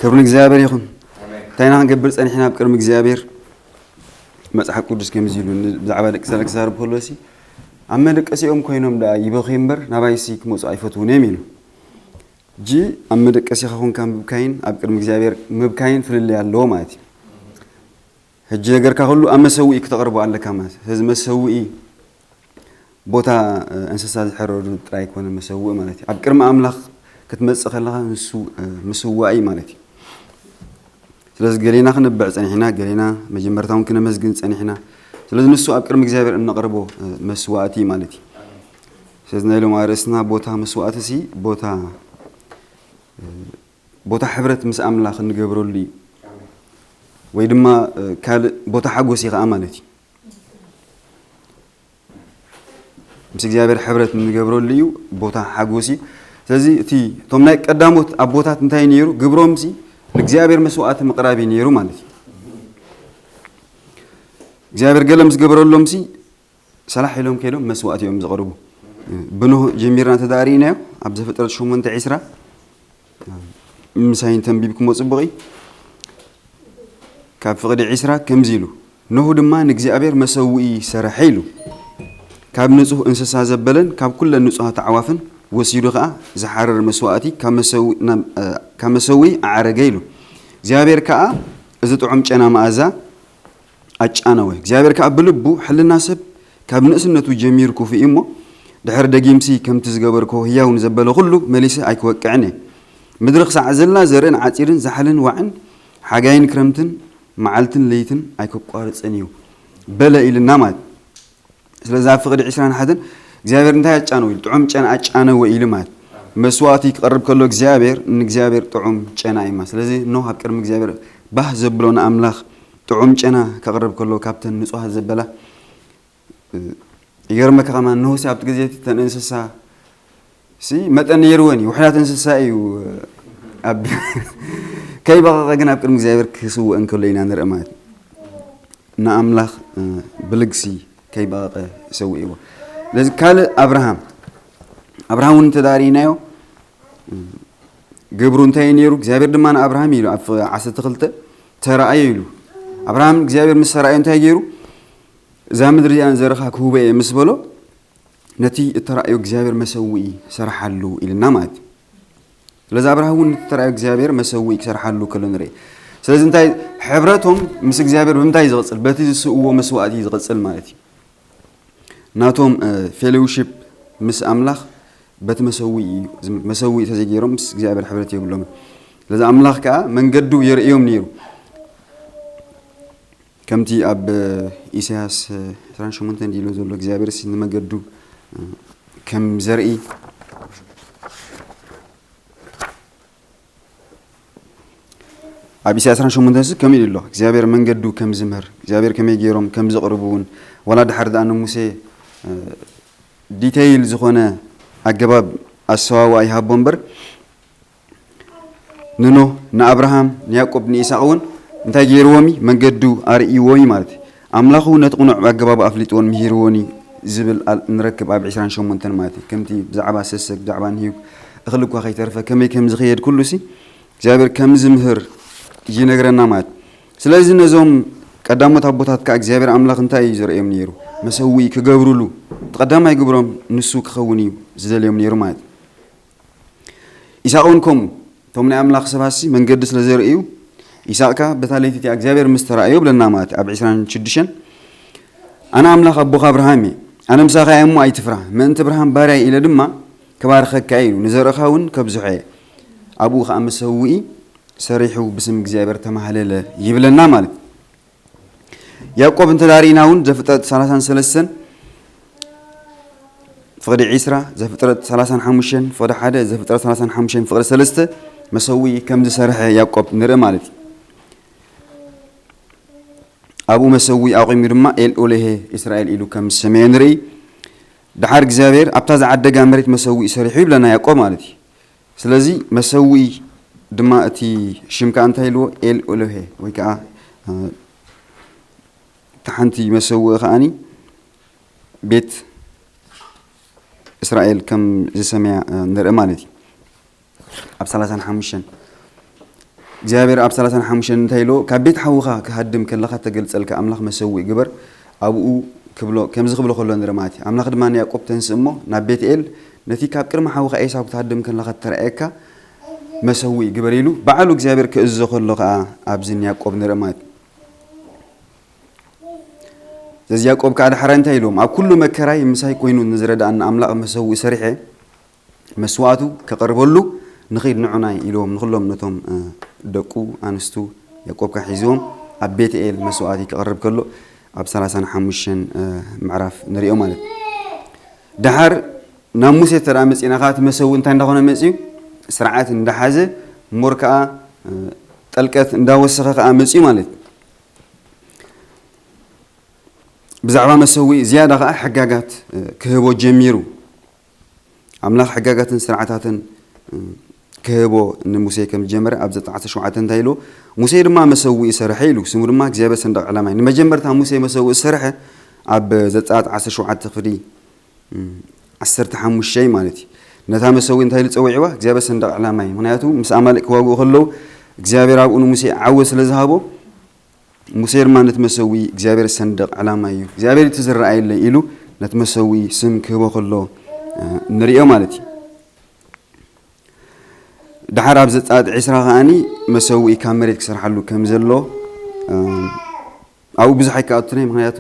ክብሪ ንእግዚኣብሔር ይኹን። እንታይ ኢና ክንገብር ጸኒሕና ኣብ ቅድሚ እግዚኣብሔር? መጽሓፍ ቅዱስ ከምዚ ኢሉ ን-፣ ብዛዕባ ደቂ እስራኤል ክዛረብ ከሎ ሲ፣ ኣብ መደቀሲኦም ኮይኖም ደኣ ይበኽዩ እምበር ናባይሲ ክመጹ ኣይፈትዉን እዮም ኢሉ። ሕጂ ኣብ መደቀሲኻ ኮንካ ምብካይን ኣብ ቅድሚ እግዚኣብሔር ምብካይን ፍልልይ ኣለዎ ማለት እዩ። ሕጂ ነገርካ ኩሉ ኣብ መሰውኢ ክተቕርቦ ኣለካ ማለት እዩ። ስለዚ መሰውኢ ቦታ፣ እ፣ እንስሳ ዝሕረዱ ጥራይ ኣይኮነን መሰውኢ ማለት እዩ። ኣብ ቅድሚ ኣምላኽ ክትመጽእ ከለኻ ንሱ፣ እ፣ ምስዋእ እዩ ማለት እዩ። ስለዚ ገሌና ክነብዕ ጸኒሕና፣ ገሌና መጀመርታ እውን ክነመስግን ጸኒሕና። ስለዚ ንሱ ኣብ ቅድሚ እግዚኣብሔር እነቕርቦ፣ እ፣ መስዋእቲ ማለት እዩ። ስለዚ ናይ ሎም ኣርእስትና ቦታ መስዋእቲ ሲ ቦታ፣ እ፣ ቦታ ሕብረት ምስ ኣምላኽ እንገብረሉ እዩ። ወይ ድማ፣ እ፣ ካልእ ቦታ ሓጎስ እዩ ከኣ ማለት እዩ። ምስ እግዚኣብሔር ሕብረት እንገብረሉ እዩ፣ ቦታ ሓጎስ እዩ። ስለዚ እቲ፣ እቶም ናይ ቀዳሞት ኣቦታት እንታይ ነይሩ? ግብሮምሲ ንእግዚኣብሔር መስዋእቲ ምቕራብ እዩ ነይሩ ማለት እዩ። እግዚኣብሔር ገለ ምስ ገበረሎምሲ ሰላሕ ኢሎም ከይዶም መስዋእቲ እዮም ዘቕርቡ። ብኖህ ጀሚርና እንተ ደኣ ርኢናዮ፣ ኣብ ዘፍጥረት ሸሞንተ ዒስራ፣ ምሳይ እንተንቢብኩሞ ጽቡቕ እዩ። ካብ ፍቕዲ ዒስራ ከምዚ ኢሉ፣ ኖህ ድማ ንእግዚኣብሔር መሰውኢ ሰረሐ ኢሉ። ካብ ንጹህ እንስሳ ዘበለን ካብ ኩለን ንጹሃት ኣዕዋፍን ወሲዱ ኸኣ ዝሓርር መስዋእቲ ካብ መሰው-፣ ናብ፣ እ፣ ካብ መሰውኢ ኣዓረገ ኢሉ። እግዚኣብሔር ከኣ እዚ ጥዑም ጨና መኣዛ ኣጫነወ። እግዚኣብሔር ከኣ ብልቡ፣ ሕልና ሰብ ካብ ንእስነቱ ጀሚሩ ክፉእ እዩ እሞ፣ ድሕሪ ደጊምሲ ከምቲ ዝገበርክዎ ህያው ንዘበለ ኩሉ መሊሰ ኣይክወቅዕን እየ። ምድሪ ክሳዕ ዘላ ዘርእን ዓጺድን ዛሕልን ዋዕን፣ ሓጋይን ክረምትን መዓልትን ለይትን ኣይከቋርጽን እዩ በለ ኢልና ማለት። ስለዚ ኣብ ፍቕዲ ዒስራን ሓደን እግዚኣብሔር እንታይ ኣጫነወ ኢሉ? ጥዑም ጨና ኣጫነወ ኢሉ ማለት። መስዋእቲ ክቐርብ ከሎ እግዚኣብሔር፣ ንእግዚኣብሔር ጥዑም ጨና እዩ ማለት። ስለዚ ኖህ ኣብ ቅድሚ እግዚኣብሔር ባህ ዘብሎ ንኣምላኽ ጥዑም ጨና ከቕርብ ከሎ ካብተን ንጹሃት ዘበላ፣ እ፣ ይገርመካ ከማን ኖህሲ ኣብቲ ግዜ እቲ ተን እንስሳ ሲ መጠን ነይርወን እዩ። ውሕዳት እንስሳ እዩ ኣብ ከይበቐቐ ግን ኣብ ቅድሚ እግዚኣብሔር ክስውእ እንከሎ ኢና ንርኢ ማለት እዩ። ንኣምላኽ፣ እ፣ ብልግሲ ከይበቐቐ ሰዊእዎ። ስለዚ ካልእ ኣብርሃም፣ ኣብርሃም እውን እንተዳርኢናዮ፣ እ፣ ግብሩ እንታይ እዩ ነይሩ? እግዚኣብሔር ድማ ንኣብርሃም ኢሉ ኣብ ዓሰርተ ክልተ ተራእዮ ኢሉ። ኣብርሃም እግዚኣብሔር ምስ ተራእዮ እንታይ ገይሩ? እዛ ምድሪ እዚኣ ንዘርኻ ክህቦ እየ ምስ በሎ፣ ነቲ እተራእዮ እግዚኣብሔር መሰውኢ ሰርሓሉ ኢልና ማለት እዩ። ስለዚ ኣብርሃም እውን ነቲ እተራእዮ እግዚኣብሔር መሰውኢ ክሰርሓሉ ከሎ ንርኢ። ስለዚ እንታይ ሕብረቶም ምስ እግዚኣብሔር ብምንታይ እዩ ዝቕጽል? በቲ ዝስእዎ መስዋእቲ እዩ ዝቕጽል ማለት እዩ። ናቶም፣ እ፣ ፌሎውሺፕ ምስ ኣምላኽ በቲ መሰውኢ እዩ። መሰውኢ ተዘይገይሮም ምስ እግዚኣብሔር ሕብረት የብሎምን። ስለዚ ኣምላኽ ከኣ መንገዱ የርእዮም ነይሩ። ከምቲ ኣብ ኢሳያስ ዕስራን ሸሞንተን ኢሉ ዘሎ እግዚኣብሔር ሲ ንመገዱ ከም ዘርኢ ኣብ ኢሳያስ ዕስራን ሸሞንተን ሲ ከምኡ ኢሉ ኣሎ። እግዚኣብሔር መንገዱ ከም ዝምህር፣ እግዚኣብሔር ከመይ ገይሮም ከም ዘቕርቡ እውን፣ ዋላ ድሓር ደኣ ንሙሴ፣ እ፣ ዲተይል ዝኾነ ኣገባብ ኣሰዋውኣ ይሃቦ እምበር፣ ንኖህ፣ ንኣብርሃም፣ ንያዕቆብ፣ ንኢሳቕ እውን እንታይ ገይርዎም እዩ? መንገዱ ኣርእይዎም እዩ ማለት እዩ። ኣምላኽ እውን ነቲ ቅኑዕ ኣገባቡ ኣፍሊጥዎን ምሂርዎን እዩ ዝብል ኣል-፣ ንረክብ ኣብ ዕስራን ሸሞንተን ማለት እዩ። ከምቲ ብዛዕባ ሰሰግ፣ ብዛዕባ ንህዩግ፣ እኽሊ እኳ ከይተርፈ ከመይ ከም ዝኸየድ ኩሉ ሲ እግዚኣብሔር ከም ዝምህር ይነግረና ማለት እዩ። ስለዚ ነዞም ቀዳሞት ኣቦታት ከኣ እግዚኣብሔር ኣምላኽ እንታይ እዩ ዘርእዮም ነይሩ? መሰውኢ ክገብሩሉ፣ እቲ ቀዳማይ ግብሮም ንሱ ክኸውን እዩ ዝደልዮም ነይሩ ማለት እዩ። ኢሳቕ እውን ከምኡ፣ እቶም ናይ ኣምላኽ ሰባትሲ መንገዲ ስለ ዘርእዩ፣ ኢሳቕ ከኣ በታ ለይቲ እቲኣ እግዚኣብሔር ምስ ተራእዮ ይብለና ማለት እዩ። ኣብ ዕስራን ሽዱሽተን፣ ኣነ ኣምላኽ ኣቦኻ ኣብርሃም እየ፣ ኣነ ምሳኻ እየ እሞ ኣይትፍራህ፣ ምእንቲ ኣብርሃም ባርያይ ኢለ ድማ ክባርኸካ እየ ኢሉ፣ ንዘርእኻ እውን ከብዝሖ እየ። ኣብኡ ኸኣ መሰውኢ ሰሪሑ ብስም እግዚኣብሔር ተማህለለ ይብለና ማለት እዩ። ያዕቆብ እንተ ዳርኢና እውን ዘፍጥረት ሰላሳን ሰለስተን ፍቕዲ ዕስራ፣ ዘፍጥረት ሰላሳን ሓሙሽተን ፍቕዲ ሓደ፣ ዘፍጥረት ሰላሳን ሓሙሽተን ፍቕዲ ሰለስተ መሰውኢ ከም ዝሰርሐ ያዕቆብ ንርኢ ማለት እዩ። ኣብኡ መሰውኢ ኣቑሙ ድማ ኤል ኦሎሄ እስራኤል ኢሉ ከም ዝሰመዮ ንርኢ። ደሓር እግዚኣብሔር ኣብታ ዝዓደጋ መሬት መሰውኢ ሰሪሑ ይብለና ያዕቆብ ማለት እዩ። ስለዚ መሰውኢ ድማ እቲ ሽም ከኣ እንታይ ኢልዎ? ኤል ኦሎሄ ወይ ከኣ፣ እ፣ እታ ሓንቲ መሰውኢ ከኣኒ ቤት እስራኤል ከም ዝሰመያ፣ እ፣ ንርኢ ማለት እዩ። ኣብ ሰላሳን ሓሙሽተን እግዚኣብሔር ኣብ ሰላሳን ሓሙሽተን እንታይ ኢሎ? ካብ ቤት ሓውኻ ክሃድም ከለኻ ተገልጸልካ ኣምላኽ መሰውኢ ግበር፣ ኣብኡ ክብሎ፣ ከምዚ ክብሎ ከሎ ንርኢ ማለት እዩ። ኣምላኽ ድማ ንያዕቆብ ተንስእ እሞ ናብ ቤትኤል፣ ነቲ ካብ ቅድሚ ሓውኻ ኤሳው ክትሃድም ከለኻ እተረኣየካ መሰውኢ ግበር ኢሉ ባዕሉ እግዚኣብሔር ክእዝዞ ከሎ ከኣ ኣብዚ ንያዕቆብ ንርኢ ማለት እዩ። ስለዚ ያዕቆብ ከኣ ዳሕራይ እንታይ ኢሎም? ኣብ ኩሉ መከራይ ምሳይ ኮይኑ ንዝረዳእኒ ኣምላኽ መሰውኢ ሰሪሐ መስዋእቱ ከቕርበሉ ንኺድ ንዑናይ ኢሎም ንኹሎም ነቶም ደቁ ኣንስቱ ያዕቆብ ከኣ ሒዝዎም ኣብ ቤትኤል መስዋእቲ ከቕርብ ከሎ ኣብ ሰላሳን ሓሙሽተን ምዕራፍ ንሪኦ ማለት እዩ። ደሓር ናብ ሙሴ ተደኣ መጺእና ከኣ እቲ መሰውኢ እንታይ እንዳኾነ መጺኡ? ስርዓት እንዳሓዘ፣ እምበር ከኣ ጠልቀት እንዳወሰኸ ከኣ መጺኡ ማለት እዩ። ብዛዕባ መሰውኢ ዝያዳ ከኣ ሕጋጋት ክህቦ ጀሚሩ። ኣምላኽ ሕጋጋትን ስርዓታትን ክህቦ ንሙሴ ከም ዝጀመረ ኣብ ዘጸኣት ዓሰርተ ሸውዓተ እንታይ ኢሉ? ሙሴ ድማ መሰውኢ ሰርሐ ኢሉ፣ ስሙ ድማ እግዚኣብሔር ሰንደቕ ዕላማ እዩ። ንመጀመርታ ሙሴ መሰውኢ ዝሰርሐ ኣብ ዘጸኣት ዓሰርተ ሸውዓተ ክፍሊ ዓሰርተ ሓሙሽተ ማለት እዩ። ነታ መሰውኢ እንታይ ኢሉ ጸዊዕዋ? እግዚኣብሔር ሰንደቕ ዕላማ እዩ። ምኽንያቱ ምስ ኣማሌቅ ክዋግኡ ከለዉ እግዚኣብሔር ኣብኡ ንሙሴ ዓወት ስለ ዝሃቦ፣ ሙሴ ድማ ነቲ መሰውኢ እግዚኣብሔር ሰንደቕ ዕላማ እዩ፣ እግዚኣብሔር እቲ ዝረኣየለይ ኢሉ ነቲ መሰውኢ ስም ክህቦ ከሎ ንሪኦ ማለት እዩ። ደሓር ኣብ ዘጸኣት ዕስራ ከኣኒ መሰውኢ ካብ መሬት ክሰርሓሉ ከም ዘሎ ኣብኡ ብዙሕ ኣይከኣቱን እየ፣ ምኽንያቱ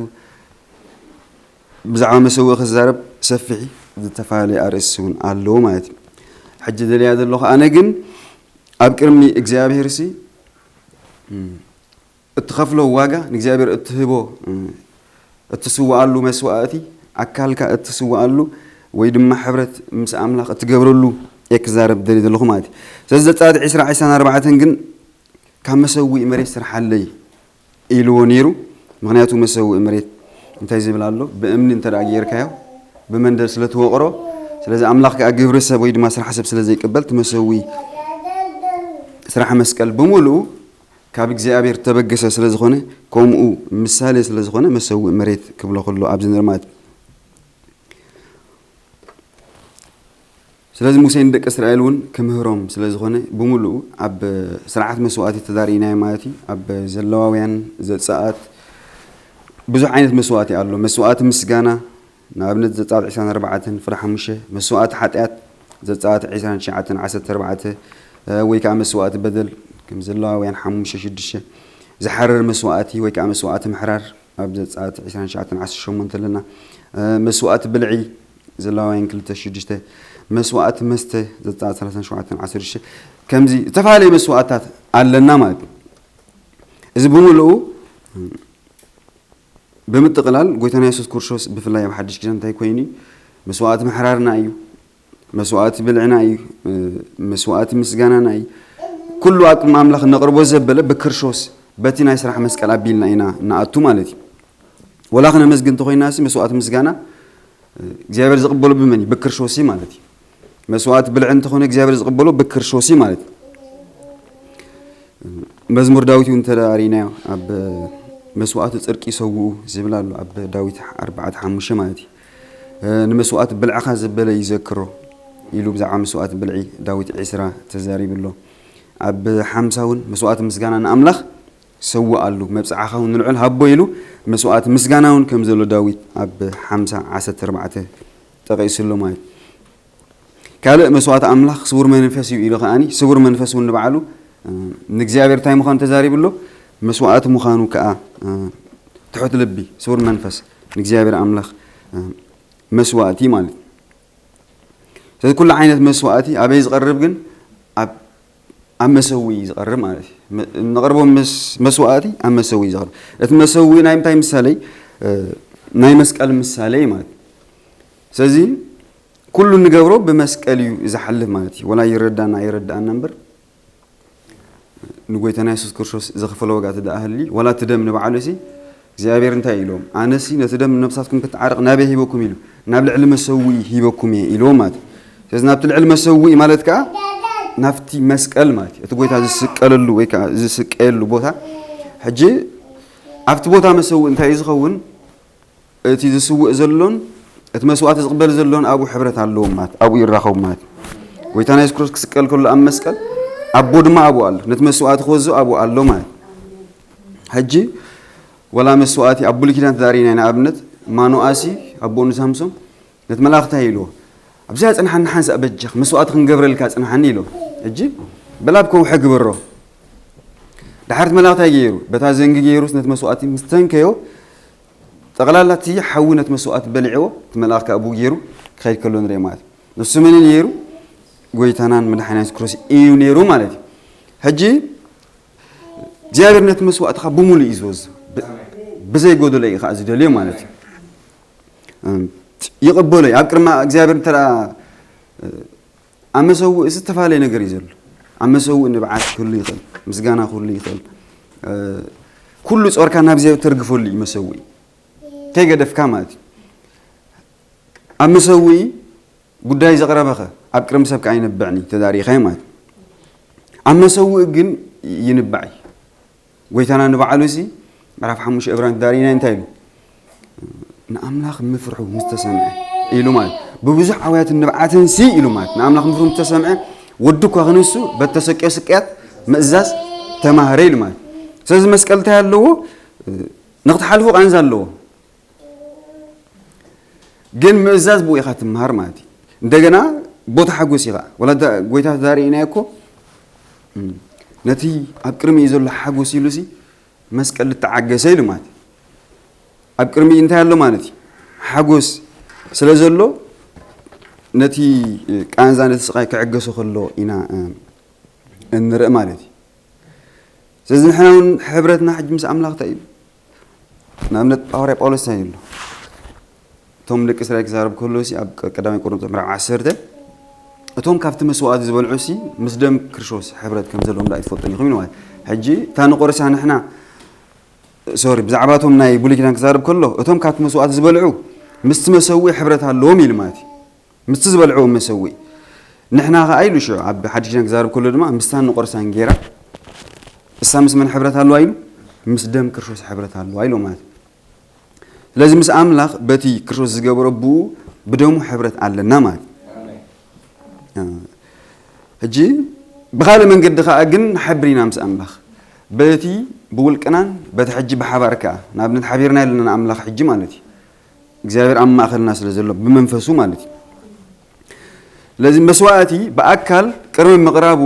ብዛዕባ መሰውኢ ክዛረብ ሰፊሕ ዝተፈላለዩ ኣርእስቲ እውን ኣለዎ ማለት እዩ። ሕጂ ደልያ ዘለኹ ኣነ ግን ኣብ ቅድሚ እግዚኣብሔር ሲ እትኸፍሎ ዋጋ ንእግዚኣብሔር እትህቦ እትስውኣሉ መስዋእቲ ኣካልካ እትስውኣሉ ወይ ድማ ሕብረት ምስ ኣምላኽ እትገብረሉ እየ ክዛረብ ደሊ ዘለኹ ማለት እዩ። ስለዚ ዘጸኣት ዕስራ ዕስራን ኣርባዕተን ግን ካብ መሰውኢ መሬት ስርሓለይ ኢልዎ ነይሩ። ምኽንያቱ መሰውኢ መሬት እንታይ ዝብል ኣሎ? ብእምኒ እንተ ደኣ ጌርካዮ ብመንደል ስለ ትወቕሮ፣ ስለዚ ኣምላኽ ከኣ ግብሪ ሰብ ወይ ድማ ስራሕ ሰብ ስለ ዘይቅበል እቲ መሰውኢ ስራሕ መስቀል ብምሉኡ ካብ እግዚኣብሔር ተበገሰ ስለ ዝኾነ ከምኡ ምሳሌ ስለ ዝኾነ መሰውኢ መሬት ክብሎ ከሎ ኣብዚ ንርኢ ማለት እዩ። ስለዚ ሙሴ ንደቂ እስራኤል እውን ክምህሮም ስለ ዝኾነ ብምሉኡ ኣብ ስርዓት መስዋእቲ ተዳርኢናዮ ማለት እዩ። ኣብ ዘለዋውያን ዘጸኣት ብዙሕ ዓይነት መስዋእቲ ኣሎ። መስዋእቲ ምስጋና ንኣብነት ዘጸኣት ዕስራን ኣርባዕተን ፍረ ሓሙሽተ መስዋእቲ ሓጢኣት ዘጸኣት ዕስራን ትሽዓተን ዓሰርተ ኣርባዕተ ወይ ከዓ መስዋእቲ በደል ከም ዘለዋውያን ሓሙሽተ ሽዱሽተ ዝሓረር መስዋእቲ ወይ ከዓ መስዋእቲ ምሕራር ኣብ ዘጸኣት ዕስራን ትሽዓተን ዓሰርተ ሸሞንተ ኣለና። መስዋእቲ ብልዒ ዘለዋውያን ክልተ ሽዱሽተ መስዋእቲ መስተ ዘጸኣት ሰላሳን ሸውዓተን ዓሰርተ ሽዱሽተ ከምዚ ዝተፈላለየ መስዋእትታት ኣለና ማለት እዩ። እዚ ብምልኡ ብምጥቕላል ጎይታና የሱስ ክርስቶስ ብፍላይ ኣብ ሓድሽ ኪዳን እንታይ ኮይኑ እዩ? መስዋእቲ ምሕራርና እዩ። መስዋእቲ ብልዕና እዩ። መስዋእቲ ምስጋናና እዩ። ኩሉ ኣብ ቅድሚ ኣምላኽ ነቕርቦ ዘበለ ብክርስቶስ በቲ ናይ ስራሕ መስቀል ኣቢልና ኢና ንኣቱ ማለት እዩ። ወላ ክነመስግን እንተኾይና ሲ መስዋእቲ ምስጋና እግዚኣብሔር ዝቕበሎ ብመን እዩ? ብክርስቶስ እዩ ማለት እዩ። መስዋእቲ ብልዒ እንተኾነ እግዚኣብሔር ዝቕበሎ ብክርስቶስ እዩ ማለት እዩ። መዝሙር ዳዊት እውን እንተ ርኢናዮ ኣብ መስዋእቲ ጽድቂ ይሰውኡ ዝብል ኣሎ ኣብ ዳዊት ኣርባዕተ ሓሙሽተ ማለት እዩ። ንመስዋእቲ ብልዕኻ ዘበለ ይዘክሮ ኢሉ ብዛዕባ መስዋእቲ ብልዒ ዳዊት ዕስራ ተዛሪቡ ኣሎ። ኣብ ሓምሳ እውን መስዋእቲ ምስጋና ንኣምላኽ ሰውኣሉ፣ መብጽዓኻ እውን ንልዑል ሃቦ ኢሉ መስዋእቲ ምስጋና እውን ከም ዘሎ ዳዊት ኣብ ሓምሳ ዓሰርተ ኣርባዕተ ጠቒሱ ኣሎ ማለት እዩ። ካልእ መስዋእቲ ኣምላኽ ስቡር መንፈስ እዩ ኢሉ ከኣኒ ስቡር መንፈስ እውን ንባዕሉ ንእግዚኣብሔር እንታይ ምዃኑ ተዛሪቡ ኣሎ። መስዋእቲ ምዃኑ ከኣ ትሑት ልቢ ስቡር መንፈስ ንእግዚኣብሔር ኣምላኽ መስዋእቲ ማለት እዩ። ስለዚ ኩሉ ዓይነት መስዋእቲ ኣበይ ዝቐርብ ግን ኣብ ኣብ መሰዊ እዩ ዝቐርብ ማለት እዩ። ነቕርቦ መስዋእቲ ኣብ መሰዊ እዩ ዝቐርብ። እቲ መሰዊ ናይ ምንታይ ምሳሌ? ናይ መስቀል ምሳሌ እዩ ማለት እዩ። ስለዚ ኩሉ እንገብሮ ብመስቀል እዩ ዝሓልፍ ማለት እዩ። ወላ ይረዳና ኣይረዳኣና እምበር ንጎይታና የሱስ ክርስቶስ ዝኸፈሎ ዋጋ እቲ ደኣ ህሊ ወላ እቲ ደም ንባዕሉ ሲ እግዚኣብሔር እንታይ ኢሎም? ኣነሲ ነቲ ደም ንነብሳትኩም ክትዓረቕ ናበይ ሂበኩም ኢሉ? ናብ ልዕሊ መሰዊ ሂበኩም እየ ኢልዎም ማለት እዩ። ስለዚ ናብቲ ልዕሊ መሰዊ ማለት ከዓ ናብቲ መስቀል ማለት እዩ። እቲ ጎይታ ዝስቀለሉ ወይ ከዓ ዝስቀየሉ ቦታ ሕጂ ኣብቲ ቦታ መሰዊ እንታይ እዩ ዝኸውን? እቲ ዝስውእ ዘሎን እቲ መስዋእቲ ዝቕበል ዘሎን ኣብኡ ሕብረት ኣለዎም ማለት ኣብኡ ይራኸቡ ማለት እዩ። ጎይታና የሱስ ክርስቶስ ክስቀል ከሎ ኣብ መስቀል ኣቦ ድማ ኣብኡ ኣሎ። ነቲ መስዋእቲ ክወዝእ ኣብኡ ኣሎ ማለት እዩ። ሕጂ ወላ መስዋእቲ ኣብ ብሉይ ኪዳን ተዳሪእና ኢና። ኣብነት ማኖኣሲ ኣቦኡ ንሳምሶም ነቲ መልኣኽ እንታይ ኢልዎ? ኣብዚኣ ጽንሓኒ ሓንሳእ በጃኽ፣ መስዋእቲ ክንገብረልካ ጽንሓኒ ኢልዎ። ሕጂ በል ኣብ ከውሒ ግበሮ። ድሓር እቲ መልኣኽ እንታይ ገይሩ? በታ ዘንጊ ገይሩስ ነቲ መስዋእቲ ምስ ተንከዮ፣ ጠቕላላ እቲ ሓዊ ነቲ መስዋእቲ በሊዕዎ፣ እቲ መልኣኽ ከኣ ብኡ ገይሩ ክኸይድ ከሎ ንርኢ ማለት እዩ። ንሱ መን እዩ ነይሩ? ጎይታናን መድሓኒና የሱስ ክርስቶስ እዩ ነይሩ ማለት እዩ። ሕጂ እግዚኣብሔር ነቲ መስዋእትኻ ብምሉእ እዩ ዝወዝእ። ብ-፣ ብዘይ ጎደሎ እዩ ኸዓ ዝደልዮ ማለት እዩ። እም፣ ይቕበሎ እዩ። ኣብ ቅድሚ እግዚኣብሔር እንተ ደኣ፣ እ፣ ኣብ መሰውእ ዝተፈላለየ ነገር እዩ ዘሎ። ኣብ መሰውእ ንብዓት ክህሉ ይኽእል፣ ምስጋና ክህሉ ይኽእል። እ፣ ኩሉ ጾርካ ናብ እግዚኣብሔር ተርግፈሉ እዩ መሰውኢ። ከይገደፍካ ማለት እዩ። ኣብ መሰውኢ ጉዳይ ዘቕረበኸ ኣብ ቅድሚ ሰብ ከኣ ይንብዕኒ ተዳሪኸ ማለት እዩ። ኣብ መሰውኢ ግን ይንባዕ እዩ። ጎይታና ንባዕሉ ሲ ምዕራፍ ሓሙሽተ ዕብራን ተዳሪእና እንታይ ኢሉ? ንኣምላኽ ምፍርሑ ምስ ተሰምዐ ኢሉ ማለት። ብብዙሕ ኣውያትን ንብዓትን ሲ ኢሉ ማለት። ንኣምላኽ ምፍርሑ ምስ ተሰምዐ ወዱ እኳ ክንሱ በተሰቅዮ ስቅያት ምእዛዝ ተማህረ ኢሉ ማለት። ስለዚ መስቀል እንታይ ኣለዎ? ንኽትሓልፎ ቃንዛ ኣለዎ። ግን ምእዛዝ ብኡ ኢኻ ትምሃር ማለት እዩ። እንደገና ቦታ ሓጎስ ኢኻ። ወላ ዳ-፣ ጎይታ ተዳሪእናዮ እኮ፣ እም፣ ነቲ ኣብ ቅድሚኡ ዘሎ ሓጎስ ኢሉ ሲ መስቀል ልተዓገሰ ኢሉ ማለት እዩ። ኣብ ቅድሚኡ እንታይ ኣሎ ማለት እዩ? ሓጎስ ስለ ዘሎ ነቲ ቃንዛ ነቲ ስቓይ ክዕገሶ ከሎ ኢና፣ እ፣ እንርኢ ማለት እዩ። ስለዚ ንሕና እውን ሕብረትና ሕጂ ምስ ኣምላኽ እንታይ እዩ? ንኣብነት ሃዋርያ ጳውሎስ እንታይ ይብሎ? እቶም ደቂ እስራኤል ክዛረብ ከሎ ሲ ኣብ ቀ-፣ ቀዳማይ ቆሮንቶስ ምዕራፍ ዓሰርተ፣ እቶም ካብቲ መስዋእቲ ዝበልዑ ሲ ምስ ደም ክርስቶስ ሕብረት ከም ዘለዎም ዳኣ ኣይትፈልጡን ኢኹም ኢሉ ማለት። ሕጂ እታ ንቆርሳ ንሕና፣ ሶሪ፣ ብዛዕባ እቶም ናይ ብሉይ ኪዳን ክዛረብ ከሎ እቶም ካብቲ መስዋእቲ ዝበልዑ ምስቲ መሰውኢ ሕብረት ኣለዎም ኢሉ ማለት እዩ። ምስቲ ዝበልዕዎ መሰውኢ። ንሕና ኸኣ ኢሉ ሽዑ ኣብ ሓድሽ ኪዳን ክዛረብ ከሎ ድማ ምስታን ንቆርሳን ጌራ እሳ ምስ መን ሕብረት ኣለዋ ኢሉ? ምስ ደም ክርስቶስ ሕብረት ኣለዋ ኢሉ ማለት እዩ። ስለዚ ምስ ኣምላኽ በቲ ክርስቶስ ዝገበሮ ብኡ ብደሙ ሕብረት ኣለና ማለት እዩ። ሕጂ ብኻልእ መንገዲ ኸኣ ግን ንሓብር ኢና ምስ ኣምላኽ። በቲ ብውልቅናን በቲ ሕጂ ብሓባር ከኣ ንኣብነት ሓቢርና ኣለና ንኣምላኽ ሕጂ ማለት እዩ። እግዚኣብሔር ኣብ ማእኸልና ስለ ዘሎ ብመንፈሱ ማለት እዩ። ስለዚ መስዋእቲ ብኣካል ቅድሚ ምቕራቡ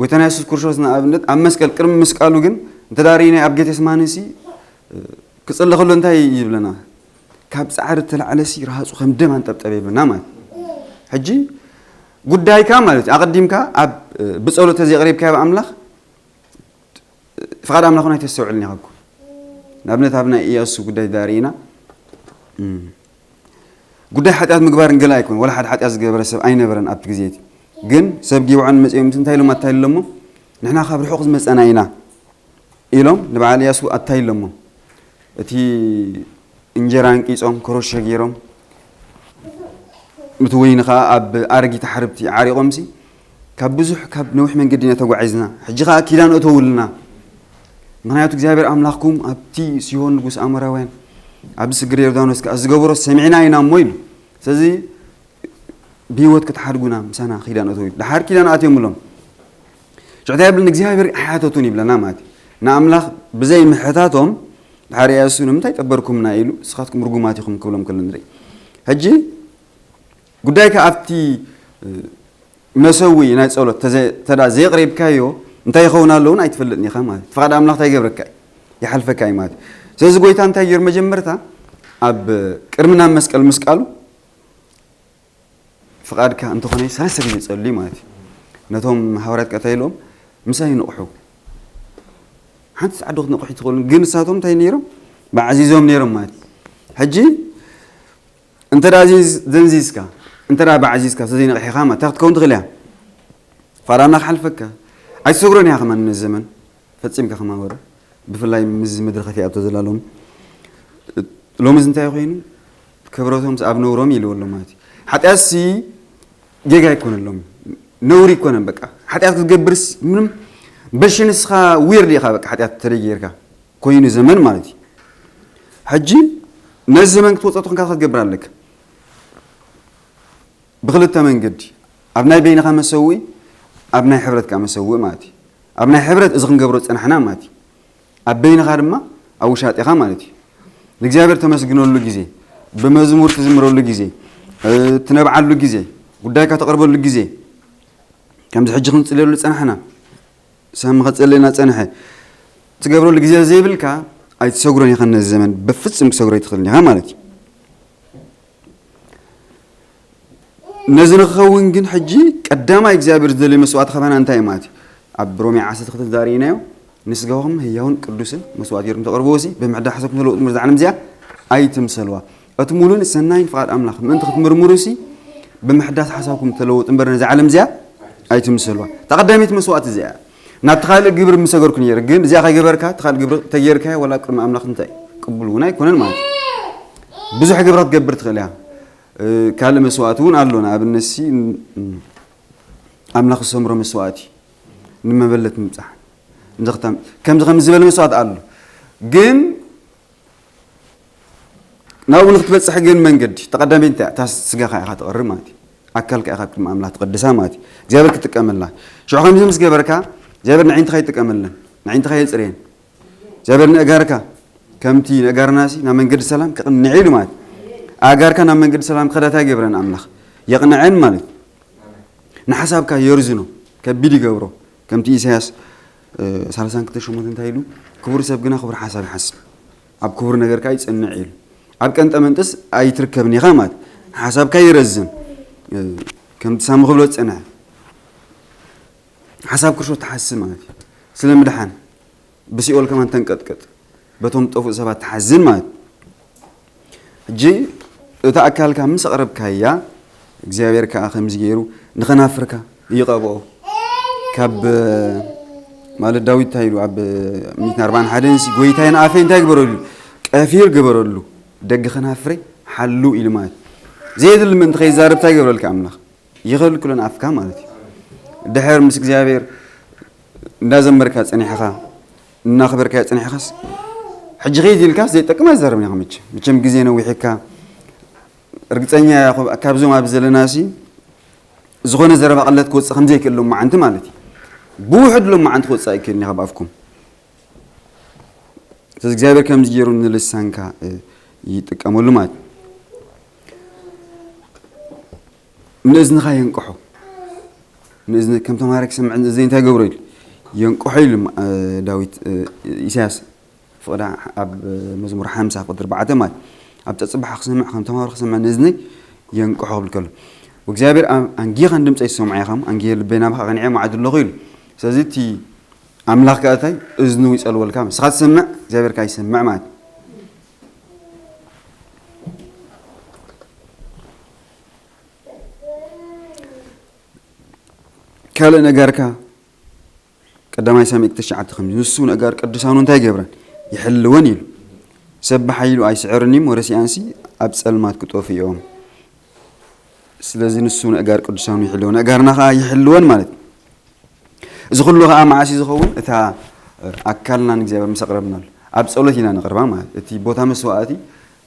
ጎይታና የሱስ ክርስቶስ ንኣብነት ኣብ መስቀል ቅድሚ ምስቃሉ ግን እንተ ዳ ርኢናዮ ኣብ ጌቴስማኒ ሲ ክጽሊ ከሎ እንታይ ይብለና? ካብ ጻዕሪ እተላዕለ ሲ ረሃጹ ከም ደም ኣንጠብጠበ ይብለና ማለት እዩ። ሕጂ ጉዳይካ ማለት እዩ ኣቐዲምካ ኣብ ብጸሎት ተዘይቕሪብካዮ ኣብ ኣምላኽ ፍቓድ ኣምላኽ እውን ኣይተስተውዕልን ኢኻ እኮ። ንኣብነት ኣብ ናይ ኢያሱ ጉዳይ ዳ ርኢና፣ እም፣ ጉዳይ ሓጢኣት ምግባር እንገለ ኣይኮን፣ ወላ ሓደ ሓጢኣት ዝገበረ ሰብ ኣይነበረን ኣብቲ ግዜ እቲ። ግን ሰብ ጊብዖን መጺኦም ምስ እንታይ ኢሎም ኣታሊሎሞ? ንሕና ካብ ርሑቕ ዝመጸና ኢና ኢሎም ንበዓል ኢያሱ ኣታሊሎሞ። እቲ እንጀራ ኣንቂጾም፣ ኮረሾ ገይሮም፣ እቲ ወይኒ ኸኣ ኣብ ኣረጊት ኣሕርብቲ ዓሪቖምሲ፣ ካብ ብዙሕ፣ ካብ ነዊሕ መንገዲ ኢና ተጓዒዝና። ሕጂ ኸኣ ኪዳን እተውልና። ምኽንያቱ እግዚኣብሔር ኣምላኽኩም ኣብቲ ሲሆን ንጉስ ኣሞራውያን፣ ኣብዚ ስግር ዮርዳኖስ ከኣ ዝገበሮ ሰሚዕና ኢና እሞ ኢሉ። ስለዚ ብህይወት ክትሓድጉና ምሳና ኪዳን እተው ኢሉ። ደሓር ኪዳን ኣትዮምሎም። ሽዑ እንታይ ይብል? ንእግዚኣብሔር ኣይሓተቱን ይብለና ማለት እዩ። ንኣምላኽ ብዘይ ምሕታቶም ደሓር ኢያሱ ንምንታይ ጠበርኩምና ኢሉ ንስኻትኩም ርጉማት ኢኹም ክብሎም ከሎ ንርኢ። ሕጂ ጉዳይካ ኣብቲ፣ እ፣ መሰውኢ ናይ ጸሎት ተዘ-፣ ተዳ ዘየቕሪብካዮ እንታይ ይኸውን ኣሎ እውን ኣይትፈልጥን ኢኻ ማለት እዩ። ፍቓድ ኣምላኽ እንታይ ይገብረካ እዩ? ይሓልፈካ እዩ ማለት እዩ። ስለዚ ጎይታ እንታይ ገይሩ? መጀመርታ ኣብ ቅድሚ ናብ መስቀል ምስቃሉ ፍቓድካ እንተኾነ ሰለስተ ግዜ ጸልዩ ማለት እዩ። ነቶም ሃዋርያት ከኣ እንታይ ኢልዎም? ምሳይ ንቕሑ። ሓንቲ ሰዓት ዶ ክትነቕሑ ትኽእሉ? ግን ንሳቶም እንታይ ነይሮም? ባዕዚዞም ነይሮም ማለት እዩ። ሕጂ እንተ ደኣ ዚዝ-፣ ደንዚዝካ፣ እንተ ደኣ ባዕዚዝካ፣ ተዘይነቕሒኻ ማለት እንታይ ክትከውን ትኽእል እያ? ፍቓድ ኣምላኽ ሓልፈካ። ኣይትሰግሮን ኢኻ ከማን ነዚ ዘመን። ፈጺምካ ከማን ወረ። ብፍላይ ምስዚ ምድሪ ከፊኣቶ ዘላ ሎሚ። ሎምስ እንታይ ኮይኑ? ክብረቶምስ ኣብ ነውሮም ኢልዎ ኣሎ ማለት እዩ። ሓጢኣትሲ ጌጋ ኣይኮነሎም። ነውሪ ኣይኮነን በቃ። ሓጢኣት ክትገብርስ ምንም በሺ ንስኻ ዊርድ ኢኻ በቃ ሓጢኣት ተደይ ጌርካ። ኮይኑ ዘመን ማለት እዩ። ሕጂ ነዚ ዘመን ክትወጾ ተኾንካ ክትገብር ኣለካ። ብኽልተ መንገዲ። ኣብ ናይ በይንኻ መሰውኢ፣ ኣብ ናይ ሕብረት ከኣ መሰውእ ማለት እዩ። ኣብ ናይ ሕብረት እዚ ክንገብሮ ዝጸናሕና ማለት እዩ። ኣብ በይንኻ ድማ ኣብ ውሻጤኻ ማለት እዩ። ንእግዚኣብሔር ተመስግነሉ ግዜ፣ ብመዝሙር ትዝምረሉ ግዜ፣ እ፣ ትነብዓሉ ግዜ፣ ጉዳይካ ተቕርበሉ ግዜ፣ ከምዚ ሕጂ ክንጽልየሉ ዝጸናሕና፣ ሳሚ ከጸልየና ጸንሐ፣ ትገብረሉ ግዜ ዘይብልካ ኣይትሰግሮን ኢኻ። ነዚ ዘመን ብፍጹም ክሰግሮ ኣይትኽእልን ኢኻ ማለት እዩ። ነዚ ንክኸውን ግን ሕጂ ቀዳማይ እግዚኣብሔር ዝደልዮ መስዋእቲ ካባና እንታይ እዩ ማለት እዩ? ኣብ ሮሜ ዓሰርተ ክልተ ዝዛረብናዮ፣ "ንስጋኹም ህያውን ቅዱስን መስዋእቲ ጌርኩም ተቕርብዎ ሲ፣ ብምሕዳስ ሓሳብኩም ተለውጡ እምበር፣ እዛ ዓለም እዚኣ ኣይትምሰልዋ። እቲ ምሉእን ሰናይን ፍቓድ ኣምላኽ ምእንቲ ክትምርምሩ ሲ፣ ብምሕዳስ ሓሳብኩም ተለውጡ እምበር፣ ነዛ ዓለም እዚኣ ኣይትምሰልዋ።" እታ ቀዳመይቲ መስዋእቲ እዚኣ እያ። ናብቲ ካልእ ግብሪ ምሰገርኩ ነይረ፣ ግን እዚኣ ከይገበርካ፣ እቲ ካልእ ግብሪ ተገይርካዮ፣ ዋላ ኣብ ቅድሚ ኣምላኽ እንታይ ቅቡል እውን ኣይኮነን ማለት እዩ። ብዙሕ ግብሪ ክትገብር ትኽእል እያ። እ፣ ካልእ መስዋእቲ እውን ኣሎ። ንኣብነት ሲ፣ ን-፣ ን-፣ ኣምላኽ ዝሰምሮ መስዋእቲ፣ ንመበለት ምብጻሕ፣ ንዘኽታም-፣ ከምዚ ከምዚ ዝበለ መስዋእቲ ኣሎ። ግን ናብኡ ንክትበጽሕ ግን መንገዲ፣ ተቐዳመይቲ እንታይ? እታ ስጋኻ ኢኻ ተቕርብ ማለት እዩ። ኣካልካ ኢኻ ቅድሚ ኣምላኽ ትቐድሳ ማለት እዩ። እግዚኣብሔር ክጥቀመላ። ሽዑ ከምዚ ምስ ገበርካ፣ እግዚኣብሔር ንዕንትኻ ይጥቀመለን፣ ንዕንትኻ የጽርየን። እግዚኣብሔር ንእጋርካ፣ ከምቲ ንእጋርናሲ ናብ መንገዲ ሰላም ክቕንዕ ኢሉ ማለት እዩ። ኣእጋርካ ናብ መንገዲ ሰላም ክኸዳ እንታይ ይገብረን ኣምላኽ? የቕንዐን ማለት እዩ። ንሓሳብካ የርዝኖ፣ ከቢድ ይገብሮ። ከምቲ ኢሳያስ፣ እ፣ ሰላሳን ክልተ ሸሞንተ እንታይ ኢሉ? "ክቡር ሰብ ግና ክቡር ሓሳብ ይሓስብ፣ ኣብ ክቡር ነገር ከኣ ይጸንዕ" ኢሉ። ኣብ ቀንጠመንጥስ ኣይትርከብን ኢኻ ማለት። ሓሳብካ ይረዝን። እ፣ ከምቲ ሳሚ ክብሎ ዝጸንሐ፣ ሓሳብ ክርሾ ትሓስብ ማለት እዩ። ስለ ምድሓን፣ ብሲኦል ከማን ተንቀጥቀጥ፣ በቶም ዝጠፍኡ ሰባት ትሓዝን ማለት እዩ። ሕጂ እታ ኣካልካ ምስ ኣቕረብካያ፣ እግዚኣብሔር ከኣ ከምዚ ገይሩ ንኸናፍርካ ይቐብኦ። ካብ፣ ማለት፣ ዳዊት እንታይ ኢሉ ኣብ ሚእትን ኣርባዓን ሓደን ሲ፣ "ጎይታይ ንኣፈይ እንታይ ግበረሉ? ቀፊር ግበረሉ፣ ደገ ኸናፍረይ ሓሉ" ኢሉ ማለት እዩ። ዘየድሊ ምእንቲ ከይዛረብ እንታይ ይገብረልካ ኣምላኽ? ይኸልክሎን ኣፍካ ማለት እዩ። ድሕር ምስ እግዚኣብሔር እንዳዘመርካ ጸኒሕኻ፣ እናኽበርካዮ ጸኒሕኻስ፣ ሕጂ ኸይድ ኢልካስ ዘይጠቅም ኣይዛረብን ኢኻ። መቸም፣ መቸም ግዜ ነዊሕካ፣ ርግጸኛ እያ፣ ካብ-፣ ካብዞም ኣብዚ ዘለናሲ ዝኾነ ዘረባ ቅለት ክወጽእ ከም ዘይክእል ሎማዓንቲ ማለት እዩ። ብውሑድ ሎማዓንቲ ክወጽእ ኣይክእልን እዩ ካብ ኣፍኩም። ስለዚ እግዚኣብሔር ከምዚ ገይሩ ንልሳንካ፣ እ፣ ይጥቀመሉ ማለት እዩ። ንእዝንኻ የንቅሖ። ንእዝኒ ከም ተማሃራይ ክሰምዕ ንእዝነይ እንታይ ገብሮ ኢሉ? የንቅሖ ኢሉ፣ እ፣ ዳዊት፣ እ፣ ኢሳያስ ፍቕዳ ኣብ መዝሙር ሓምሳ ፍቕዲ ኣርባዕተ ማለት፣ ኣብ ጸጽባሕ ክሰምዕ፣ ከም ተማሃሮ ክሰምዕ ንእዝነይ የንቅሖ ክብል ከሎ፣ "ወእግዚኣብሔር ኣብ-፣ ኣንጊኻ ንድምፀይ ዝሰምዖ ኢኻ፣ ኣንጊሄ ልበይ ናባኻ ኣቕኒዐ መዓዱ ኣለኹ" ኢሉ። ስለዚ እቲ ኣምላኽ ከኣ እንታይ? እዝኑ ይጸልወልካ። ንስኻ ትሰምዕ፣ እግዚኣብሔር ከኣ ይሰምዕ ማለት እዩ። ካልእ ነጋርካ ቀዳማይ ሳሙኤል ትሽዓተ ኸምዚ፣ ንሱ ነጋር ቅዱሳኑ እንታይ ይገብረን? ይሕልወን ኢሉ። ሰብ ብሓይሉ ኣይስዕርን እዩም፣ ወረሲኣንሲ ኣብ ጸልማት ክጠፉ እዮም። ስለዚ ንሱ ነጋር ቅዱሳኑ ይሕልወን፣ ነጋርና ኸዓ ይሕልወን ማለት እዩ። እዚ ኩሉ ኸዓ መዓስ እዩ ዝኸውን? እታ ኣካልና ንእግዚኣብሔር ምስ ኣቕረብናሉ። ኣብ ጸሎት ኢና ነቕርባ ማለት እዩ። እቲ ቦታ መስዋእቲ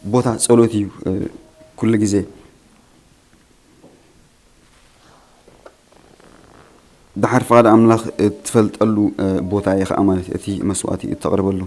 ቦታ ጸሎት እዩ፣ እ፣ ኩሉ ግዜ። ደሓር ፍቓድ ኣምላኽ እትፈልጠሉ፣ እ፣ ቦታ እዩ ኸዓ ማለት እዩ፣ እቲ መስዋእቲ እተቕርበሉ።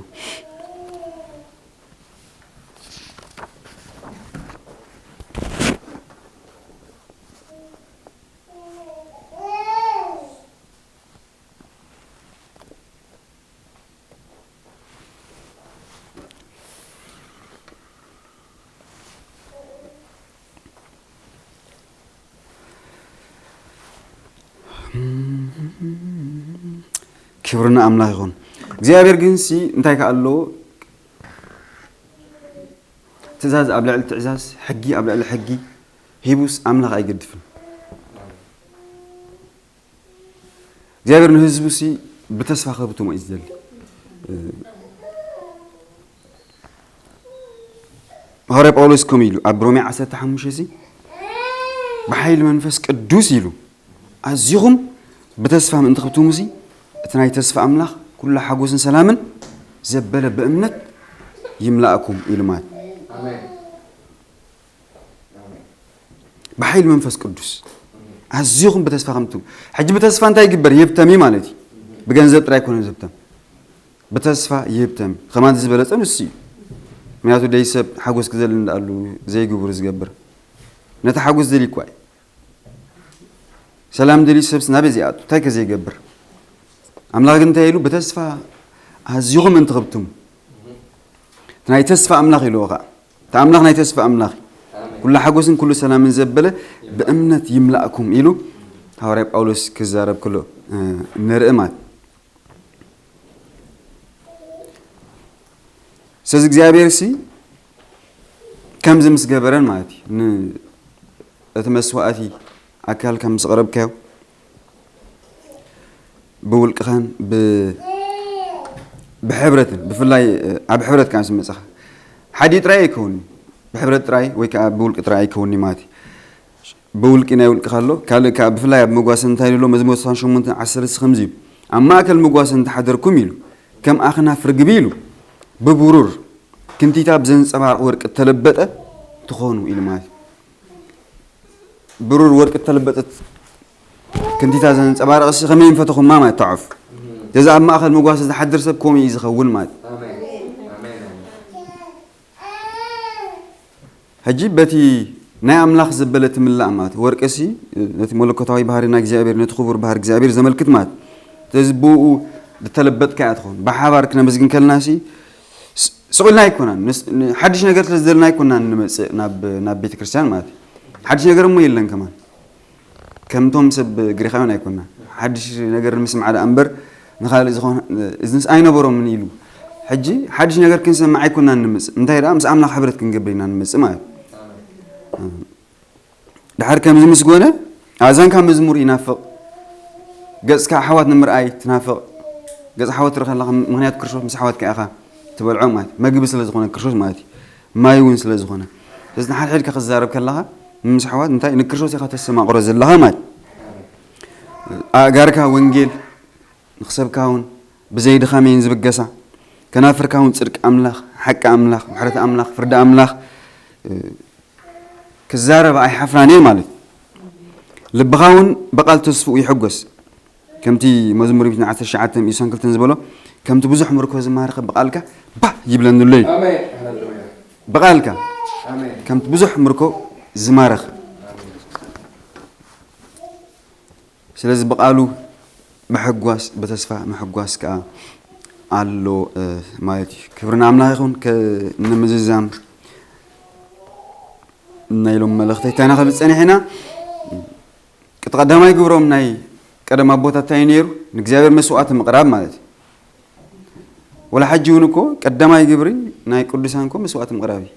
ክብሪ ንኣምላኽ ይኹን። እግዚኣብሔር ግን ሲ እንታይ ከኣ ኣለዎ? ትእዛዝ ኣብ ልዕሊ ትእዛዝ፣ ሕጊ ኣብ ልዕሊ ሕጊ ሂቡስ ኣምላኽ ኣይገድፍን። እግዚኣብሔር ንህዝቡ ሲ ብተስፋ ከብትሞ እዩ ዝደሊ። ሃዋርያ ጳውሎስ ከምኡ ኢሉ ኣብ ሮሜ ዓሰርተ ሓሙሽተ ሲ፣ "ብሓይሊ መንፈስ ቅዱስ" ኢሉ፣ "ኣዚኹም ብተስፋ ምእንቲ ክትብትሙ ሲ፣ እቲ ናይ ተስፋ ኣምላኽ ኩሉ ሓጎስን ሰላምን ዘበለ ብእምነት ይምላእኩም" ኢሉ ማለት። ኣሜን። ብሓይሊ መንፈስ ቅዱስ። ኣዝኹም ብተስፋ ከምቱ። ሕጂ ብተስፋ እንታይ ይግበር? ይህብተም እዩ ማለት እዩ። ብገንዘብ ጥራይ ኮነ ዝህብተም። ብተስፋ ይህብተም። ከማን ዝበለጸ ንሱ እዩ። ምክንያቱ ደይ ሰብ ሓጎስ ክዘል እንዳኣሉ ዘይግብሩ ዝገብር። ነቲ ሓጎስ ደልዩ እኳ እዩ። ሰላም ደልዩ ሰብስ ናበይ ዘይኣቱ? እንታይ ከ ዘይገብር? ኣምላኽ ግን እንታይ ኢሉ? ብተስፋ ኣዝኹም እንትኽብትሙ። እቲ ናይ ተስፋ ኣምላኽ ኢልዎ ኸዓ። እቲ ኣምላኽ ናይ ተስፋ ኣምላኽ እዩ። ኣሜን። ኩሉ ሓጎስን ኩሉ ሰላምን ዘበለ ብእምነት ይምላእኩም ኢሉ ሃዋርያ ጳውሎስ ክዛረብ ከሎ፣ እ፣ ንርኢ ማለት። ስለዚ እግዚኣብሔር ሲ ከምዚ ምስ ገበረን ማለት እዩ። ን-፣ እቲ መስዋእቲ ኣካልካ ምስ ኣቕረብካዮ ብውልቅኻን ብ-፣ ብሕብረትን ብፍላይ፣ እ፣ ኣብ ሕብረት ከኣ ምስ መጻኻ ሓዲ ጥራይ ኣይከውን'ዩ። ብሕብረት ጥራይ ወይ ከኣ ብውልቂ ጥራይ ኣይከውን'ዩ ማለት እዩ። ብውልቂ ናይ ውልቅኻ ኣሎ፣ ካልእ ከኣ ብፍላይ ኣብ መጓሰ እንታይ ኢሉ ኣሎ? መዝሙር ስሳን ሸሞንተን ዓሰርተ ከምዚ እዩ። ኣብ ማእከል መጓሰ እንተሓደርኩም ኢሉ፣ ከም ኣኽናፍ ርግቢ ኢሉ፣ ብብሩር ክንቲታ ብዘንጸባርቕ ወርቂ እተለበጠ ትኾኑ ኢሉ ማለት እዩ። ብሩር ወርቂ እተለበጠት ክንቲታ ዘንጸባርቕ ሲ ከመይ ምፈተኹማ ማለት ተዓፍ። እዚ ኣብ ማእከል መጓሰ ዝሓድር ሰብ ከምኡ እዩ ዝኸውን ማለት እዩ። ኣሜን። ኣሜን። ሕጂ በቲ ናይ ኣምላኽ ዘበለ ትምላእ ማለት ወርቂ ሲ ነቲ መለኮታዊ ባህሪ ናይ እግዚኣብሔር፣ ነቲ ክቡር ባህሪ እግዚኣብሔር ዘመልክት ማለት። ስለዚ ብኡ ዝተለበጥካ እያ ትኸውን። ብሓባር ክነመስግን ከለና ሲ ስ-፣ ስቕ ኢልና ኣይኮናን። ንስ-፣ ን-፣ ሓድሽ ነገር ስለ ዝደለና ኣይኮናን ንመጽእ ናብ፣ ናብ ቤተ ክርስቲያን ማለት እዩ። ሓድሽ ነገር እሞ የለን ከማን። ከምቶም ሰብ ግሪኻውያን ኣይኮናን። ሓድሽ ነገር ንምስማዕ ደኣ እምበር ንኻልእ ዝኾነ፣ እዝንስ ኣይነበሮምን ኢሉ። ሕጂ ሓድሽ ነገር ክንሰምዕ ኣይኮናን ንምጽእ። እንታይ ደኣ ምስ ኣምላኽ ሕብረት ክንገብር ኢና ንምጽእ ማለት እዩ። ድሓር ከምዚ ምስ ጎነ ኣእዛንካ መዝሙር ይናፍቕ። ገጽካ ኣሕዋት ንምርኣይ ትናፍቕ። ገጽ ኣሕዋት ትርኢ ከለኻ ምኽንያቱ ክርስቶስ ምስ ኣሕዋትካ ኢኻ ትበልዖ ማለት እዩ። መግቢ ስለ ዝኾነ ክርስቶስ ማለት እዩ። ማይ እውን ስለ ዝኾነ። ስለዚ ንሓድሕድካ ክትዛረብ ከለኻ ምስ ኣሕዋት እንታይ ንክርስቶስ ኢኻ ተስተማቕሮ ዘለኻ ማለት እዩ። ኣእጋርካ ወንጌል ንኽሰብካ እውን ብዘይ ድኻም እየን ዝብገሳ። ከናፍርካ እውን ጽድቂ ኣምላኽ፣ ሓቂ ኣምላኽ፣ ምሕረት ኣምላኽ፣ ፍርዲ ኣምላኽ፣ እ፣ ክዛረባ ኣይሓፍራን እየን ማለት እዩ። ልብኻ እውን ብቓል ተስፍኡ ይሕጎስ። ከምቲ መዝሙር ሚእትን ዓሰርተ ትሽዓተን ኢሳን ክልተን ዝበሎ፣ ከምቲ ብዙሕ ምርኮ ዝማረኸ ብቓልካ ባህ ይብለኒ ኣሎ እዩ። ኣሜን። ሃሌሉያ። ብቓልካ ኣሜን። ከምቲ ብዙሕ ምርኮ ዝማረኸ። ስለዚ ብቓሉ ምሕጓስ፣ ብተስፋ ምሕጓስ ከኣ ኣሎ፣ እ፣ ማለት እዩ። ክብሪ ንኣምላኽ ይኹን። ከ-፣ ንምዝዛም ናይ ሎም መልእኽተይ እንታይ ኢና ክብል ጸኒሕና? ቅቲ ቀዳማይ ግብሮም ናይ ቀደም ኣቦታት እንታይ እዩ ነይሩ? ንእግዚኣብሔር መስዋዕቲ ምቕራብ ማለት እዩ። ወላ ሕጂ እውን እኮ ቀዳማይ ግብሪ ናይ ቅዱሳን እኮ መስዋዕቲ ምቕራብ እዩ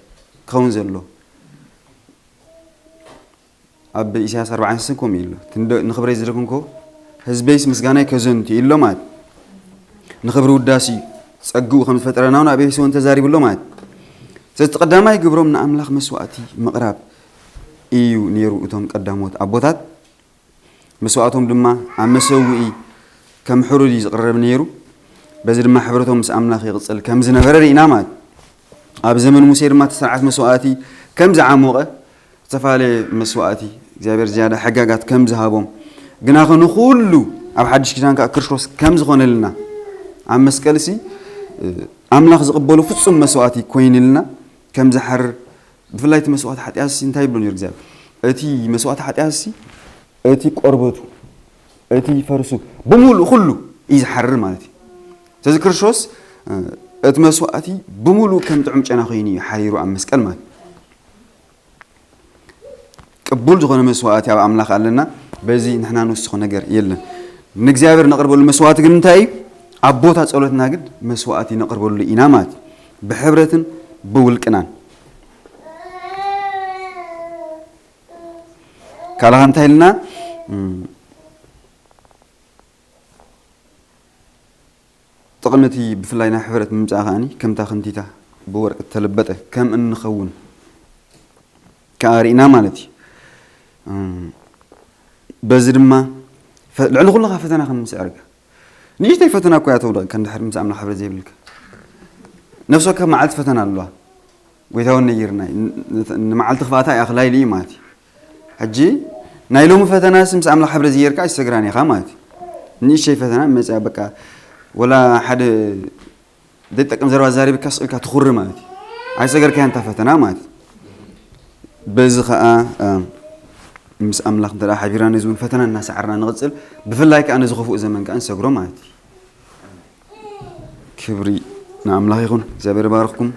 ክኸውን ዘሎ። ኣብ ኢሳያስ ኣርባዓን ሰለስተን ከምኡ ኢሉ፣ "እቲ ንደ-፣ ንኽብረይ ዝደከምኮ ህዝበይስ ምስጋናይ ከዘንቱ" ኢሉ ኣሎ ማለት። ንኽብሪ ውዳሴ እዩ። ጸግኡ ከም ዝፈጠረና እውን ኣብ ኤፌሶን ተዛሪቡ ኣሎ ማለት። ስለዚ እቲ ቀዳማይ ግብሮም ንኣምላኽ መስዋእቲ ምቕራብ እዩ ነይሩ እቶም ቀዳሞት ኣቦታት። መስዋእቶም ድማ ኣብ መሰውኢ ከም ሕሩድ እዩ ዝቕረብ ነይሩ። በዚ ድማ ሕብረቶም ምስ ኣምላኽ ይቕጽል ከም ዝነበረ ርኢና ማለት። ኣብ ዘመን ሙሴ ድማ እቲ ስርዓት መስዋእቲ ከም ዝዓሞቐ፣ ዝተፈላለየ መስዋእቲ እግዚኣብሔር ዝያዳ ሕጋጋት ከም ዝሃቦም፣ ግና ኸ ንኹሉ ኣብ ሓድሽ ኪዳን ከኣ ክርስቶስ ከም ዝኾነልና፣ ኣብ መስቀልሲ፣ እ፣ ኣምላኽ ዝቕበሎ ፍጹም መስዋእቲ ኮይኑልና ከም ዝሓርር፣ ብፍላይ እቲ መስዋእቲ ሓጢኣትሲ እንታይ ይብሎ ነይሩ እግዚኣብሔር? እቲ መስዋእቲ ሓጢኣትሲ፣ እቲ ቆርበቱ፣ እቲ ፈርሱ፣ ብምሉእ ኩሉ እዩ ዝሓርር ማለት እዩ። ስለዚ ክርስቶስ፣ እ፣ እቲ መስዋእቲ ብምሉእ ከም ጥዑም ጨና ኮይኑ እዩ ሓሪሩ ኣብ መስቀል ማለት እዩ። ቅቡል ዝኾነ መስዋእቲ ኣብ ኣምላኽ ኣለና። በዚ ንሕና ንውስኾ ነገር የለን። ንእግዚኣብሔር ነቕርበሉ መስዋእቲ ግን እንታይ እዩ? ኣብ ቦታ ጸሎትና ግን መስዋእቲ ነቕርበሉ ኢና ማለት እዩ። ብሕብረትን ብውልቅናን። ካልኻ እንታይ ኢልና? እም፣ ጥቕሚ እቲ ብፍላይ ናይ ሕብረት ምምጻእ ከኣኒ ከምታ ክንቲታ ብወርቂ እተለበጠ ከም እንኸውን ከኣ ርኢና ማለት እዩ። እም፣ በዚ ድማ ፈ-፣ ልዕሊ ኩሉ ከኣ ፈተና ከም ንስዕር። ንእሽተይ ፈተና እኮ እያ ተውድቐካ እንድሕር ምስ ኣምላኽ ሕብረት ዘይብልካ። ነፍሲ ወከፍ መዓልቲ ፈተና ኣለዋ። ጎይታ እውን ነጊርና እዩ። ን-፣ ን-፣ ንመዓልቲ ክፍኣታ እያ ክላይሊ እዩ ማለት እዩ። ሕጂ ናይ ሎሚ ፈተናስ ምስ ኣምላኽ ሕብሪ ዝየርካ ኣይሰግራን ኢኻ ማለት እዩ። ንእሽተይ ፈተና መፅያ በቃ ወላ ሓደ ዘይጠቅም ዘረባ ዛሪብካ ስቕ ኢልካ ትኹሪ ማለት እዩ። ኣይሰገርካያን እታ ፈተና ማለት እዩ። በዚ ከዓ ምስ ኣምላኽ እንተ ሓቢርና ነዚ እውን ፈተና እናሰዓርና ንቕፅል። ብፍላይ ከዓ ነዚ ክፉእ ዘመን ከዓ ንሰግሮ ማለት እዩ። ክብሪ ንኣምላኽ ይኹን። እግዚኣብሔር ባርኽኩም።